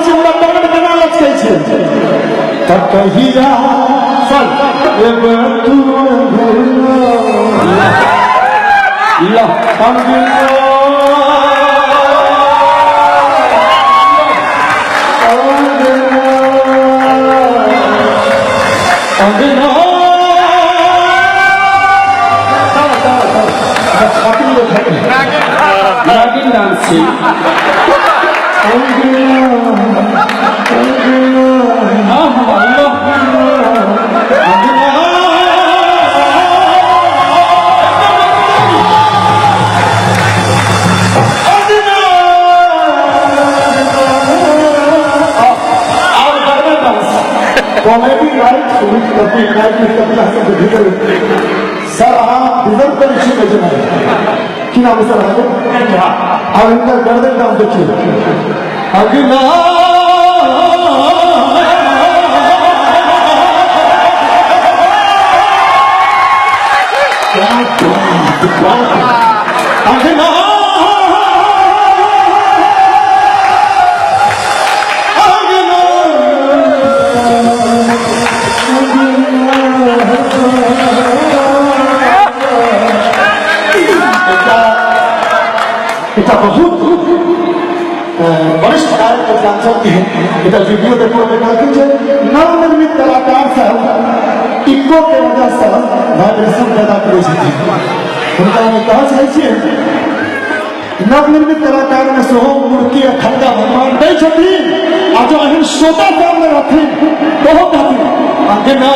छै, मुदा पकड़ केना लचकै छै। तऽ कहिया चल एबै तू ल अंगना। अंगना। नागिन डांस छी। Comedy night with Kapil, night with Kapil Hasan के भीतर सर अहाँ डिजर्व करै छी बेचनाइ। की नाम है सर अहाँके? आब हिनकर गर्दन डाउन देखियौ। अगला क्या बात, अगला एकटा बहुत वरिष्ठ गायक मिथिलांचल के एकटा वीडियो देखो में कहलखिन जे नवनिर्मित कलाकार सब इको के वजह से वाइब्रेशन पैदा करै छथिन। हुनका हम कहऽ चाहै छियै, नवनिर्मित कलाकार में सेहो मूर्ति आ खड़का भगवान दै छथिन, आ जो एहन श्रोता सामने रहथिन, बहुत कहथिन अंगना।